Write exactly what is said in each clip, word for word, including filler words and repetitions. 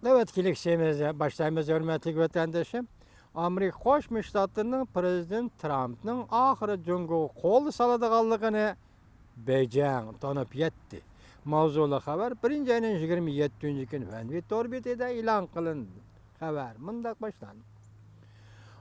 نۆۋەتتىكى لېكسىيەمىزنى باشلايمىز، ھۆرمەتلىك ۋەتەندىشىم. ئامېرىكا قوشما شتاتلىرىنىڭ پىرېزىدېنت ترامپنىڭ ئاخىرى جۇڭگوغا قول سالىدىغانلىقىنى بېيجىڭ تونۇپ يەتتى. ماۋزۇلۇق خەۋەر بىرىنچى ئاينىڭ يىگىرمە يەتتىنچى كۈنى ۋەنۋى تور بېتىدە ئېلان قىلىندى. خەۋەر مۇنداق باشلاندى.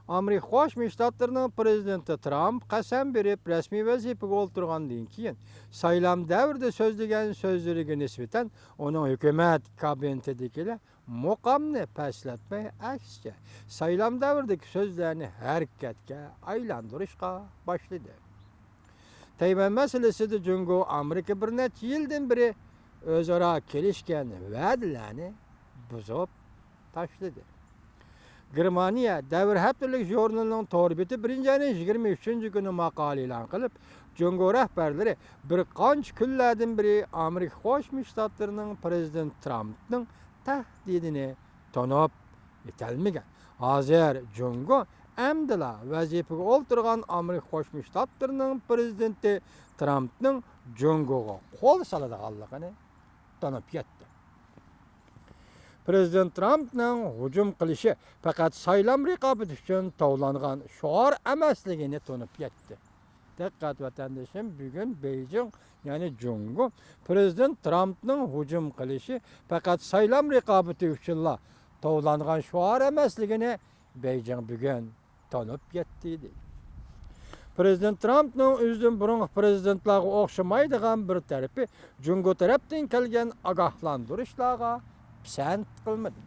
ئامېرىكا قوشما شتاتلىرىنىڭ پىرېزىدېنتى ترامپ قەسەم بېرىپ رەسمىي ۋەزىپىگە ئولتۇرغاندىن كېيىن، سايلام دەۋرىدە سۆزلىگەن سۆزلىرىگە نىسبەتەن ئۇنىڭ ھۆكۈمەت كابىنېتىدىكىلەر مۇقامنى پەسلەتمەي، ئەكسىچە، سايلام دەۋرىدىكى سۆزلەرنى ھەرىكەتكە ئايلاندۇرۇشقا باشلىدى. تەيۋەن مەسىلىسىدە جۇڭگو ئامېرىكا بىر نەچچە يىلدىن بېرى ئۆزئارا كېلىشكەن ۋەدىلەرنى بۇزۇپ تاشلىدى. گېرمانىيە دەۋر ھەپتىلىك ژۇرنىلىنىڭ تور بېتى بىرىنچى ئاينىڭ يىگىرمە ئۈچىنچى كۈنى ماقالە ئېلان قىلىپ، جۇڭگو رەھبەرلىرى بىر قانچە كۈنلەردىن بېرى ئامېرىكا قوشما شتاتلىرىنىڭ پىرېزىدېنت ترامپنىڭ تەھدىتىنى تونۇپ يېتەلمىگەن. ھازىر جۇڭگو ئەمدىلا ۋەزىپىگە ئولتۇرغان ئامېرىكا قوشما شتاتلىرىنىڭ پىرېزىدېنتى ترامپنىڭ جۇڭگوغا قول سالىدىغانلىقىنى تونۇپ يەتتى. پىرېزىدېنت ترامپنىڭ ھۇجۇم قىلىشى پەقەت سايلام رىقابىتى ئۈچۈن توۋلانغان شوئار ئەمەسلىكىنى تونۇپ يەتتى. دىققەت ۋەتەندىشىم، بۈگۈن بېيجىڭ، يەنى جۇڭگو، پىرېزىدېنت ترامپنىڭ ھۇجۇم قىلىشى پەقەت سايلام رىقابىتى ئۈچۈنلا توۋلانغان شوئار ئەمەسلىكىنى بېيجىڭ بۈگۈن تونۇپ يەتتى، دېدى. پىرېزىدېنت ترامپنىڭ ئۆزىدىن بۇرۇنقى پىرېزىدېنتلارغا ئوخشىمايدىغان بىر تەرىپى، جۇڭگو تەرەپتىن كەلگەن ئاگاھلاندۇرۇشلارغا پىسەنت قىلمىدى.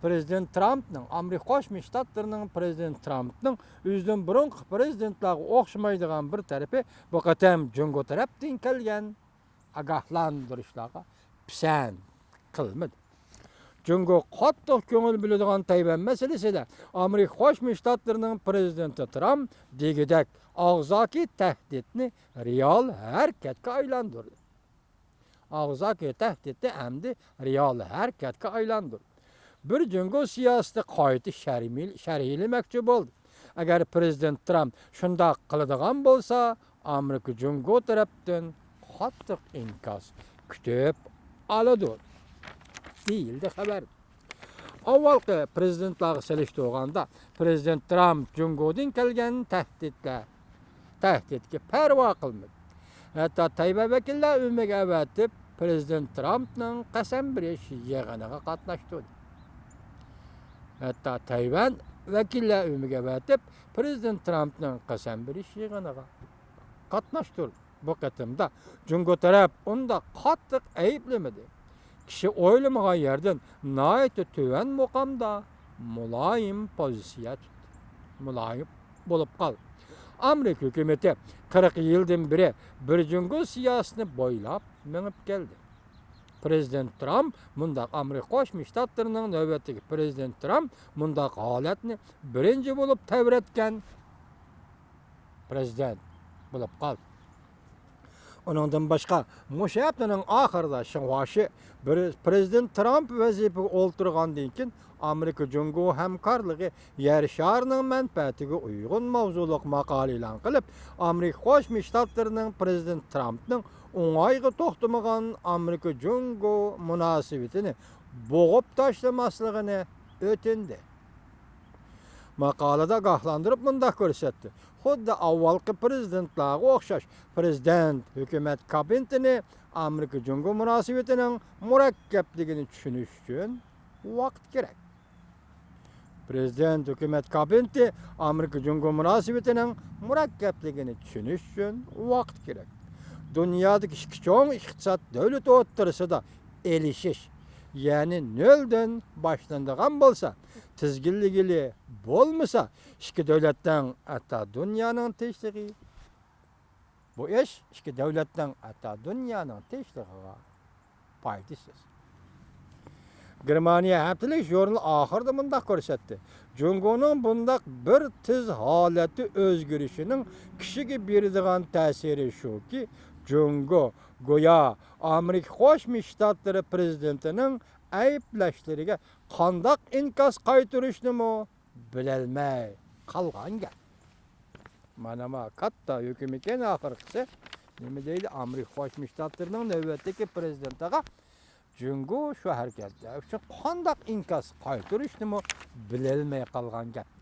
پىرېزىدېنت ترامپنىڭ، ئامېرىكا قوشما شتاتلىرىنىڭ پىرېزىدېنتى ترامپنىڭ ئۆزىدىن بۇرۇنقى پىرېزىدېنتلارغا ئوخشىمايدىغان بىر تەرىپى، بۇ قېتىم جۇڭگو تەرەپتىن كەلگەن ئاگاھلاندۇرۇشلارغا پىسەنت قىلمىدى. جۇڭگو قاتتىق كۆڭۈل بۆلىدىغان تەيۋەن مەسىلىسىدە ئامېرىكا قوشما شتاتلىرىنىڭ پىرېزىدېنتى ترامپ دېگۈدەك ئاغزاكى تەھدىتنى رېئال ھەرىكەتكە ئايلاندۇردى. ئاغزاكى تەھدىتنى ئەمدى رېئال ھەرىكەتكە ئايلاندۇردى. بىر جۇڭگو سىياسىتى قايتا شەرمىل-، شەرھلىمەكچى بولدى. ئەگەر پىرېزىدېنت ترامپ شۇنداق قىلىدىغان بولسا، ئامېرىكا جۇڭگو تەرەپتىن قاتتىق ئىنكاس كۈتۈپ ئالىدۇ، دېيىلدى خەۋەردە. ئاۋۋالقى پىرېزىدېنتلارغا سېلىشتۇرغاندا، پىرېزىدېنت ترامپ جۇڭگودىن كەلگەن تەھدىتلەر، تەھدىتكە پەرۋا قىلمىدى. ھەتتا تەيۋەن ۋەكىللەر ئۆمىكى ئەۋەتىپ، پىرېزىدېنت ترامپنىڭ قەسەم بېرىش يىغىنىغا قاتناشتۇردى. ھەتتا تەيۋەن ۋەكىللەر ئۆمىكى ئەۋەتىپ، پىرېزىدېنت ترامپنىڭ قەسەم بېرىش يىغىنىغا قاتناشتۇردى. بۇ قېتىمدا جۇڭگو تەرەپ ئۇنداق قاتتىق ئەيىبلىمىدى. كىشى ئويلىمىغان يەردىن ناھايىتى تۆۋەن مۇقامدا مۇلايىم پوزىتسىيە تۇتتى. مۇلايىم بولۇپ قالدى. ئامېرىكا ھۆكۈمىتى قىرىق يىلدىن بېرى بىر جۇڭگو سىياسىتىنى بويلاپ مېڭىپ كەلدى. پىرېزىدېنت ترامپ مۇنداق، ئامېرىكا قوشما شتاتلىرىنىڭ نۆۋەتتىكى پىرېزىدېنت ترامپ مۇنداق ھالەتنى بىرىنچى بولۇپ تەۋرەتكەن پىرېزىدېنت بولۇپ قالدى. ئۇنىڭدىن باشقا، مۇشۇ ھەپتىنىڭ ئاخىرىدا شىنخۇا شى بىر پىرېزىدېنت ترامپ ۋەزىپىگە ئولتۇرغاندىن كېيىن، ئامېرىكا جۇڭگو ھەمكارلىقى يەر شارىنىڭ مەنپەئەتىگە ئۇيغۇن ماۋزۇلۇق ماقالە ئېلان قىلىپ، ئامېرىكا قوشما شتاتلىرىنىڭ پىرېزىدېنت ترامپنىڭ ئوڭايغا توختىمىغان ئامېرىكا جۇڭگو مۇناسىۋىتىنى بوغۇپ تاشلىماسلىقىنى ئۆتۈندى. ماقالىدە ئاگاھلاندۇرۇپ مۇنداق كۆرسەتتى: خۇددى ئاۋۋالقى پىرېزىدېنتلارغا ئوخشاش، پىرېزىدېنت ھۆكۈمەت كابىنېتىنى ئامېرىكا جۇڭگو مۇناسىۋىتىنىڭ مۇرەككەپلىكىنى چۈشىنىش ئۈچۈن ۋاقىت كېرەك. پىرېزىدېنت ھۆكۈمەت كابىنېتى ئامېرىكا جۇڭگو مۇناسىۋىتىنىڭ مۇرەككەپلىكىنى چۈشىنىش ئۈچۈن ۋاقىت كېرەك. دۇنيادىكى ئىككى چوڭ ئىقتىساد دۆلىتى ئوتتۇرىسىدا ئېلىشىش، يەنى نۆلدىن باشلىنىدىغان بولسا، تىزگىنلىگىلى بولمىسا، ئىككى دۆلەتنىڭ، ھەتتا دۇنيانىڭ تىنچلىقى، بۇ ئىش ئىككى دۆلەتنىڭ، ھەتتا دۇنيانىڭ تىنچلىقىغا پايدىسىز. گېرمانىيە ھەپتىلىك ژۇرنىلى ئاخىرىدا مۇنداق كۆرسەتتى: جۇڭگونىڭ بۇنداق بىر تېز ھالەتتە ئۆزگىرىشىنىڭ كىشىگە بېرىدىغان تەسىرى شۇكى، جۇڭگو گويا ئامېرىكا قوشما شتاتلىرى پىرېزىدېنتىنىڭ ئەيىبلەشلىرىگە قانداق ئىنكاس قايتۇرۇشنىمۇ بىلەلمەي قالغان گەپ. مانا ما كاتتا ھۆكۈم ئىكەن ئاخىرقىسى. نېمە دەيدۇ؟ ئامېرىكا قوشما شتاتلىرىنىڭ نۆۋەتتىكى پىرېزىدېنتىغا جۇڭگو شۇ ھەرىكەتلەر ئۈچۈن قانداق ئىنكاس قايتۇرۇشنىمۇ بىلەلمەي قالغان گەپ.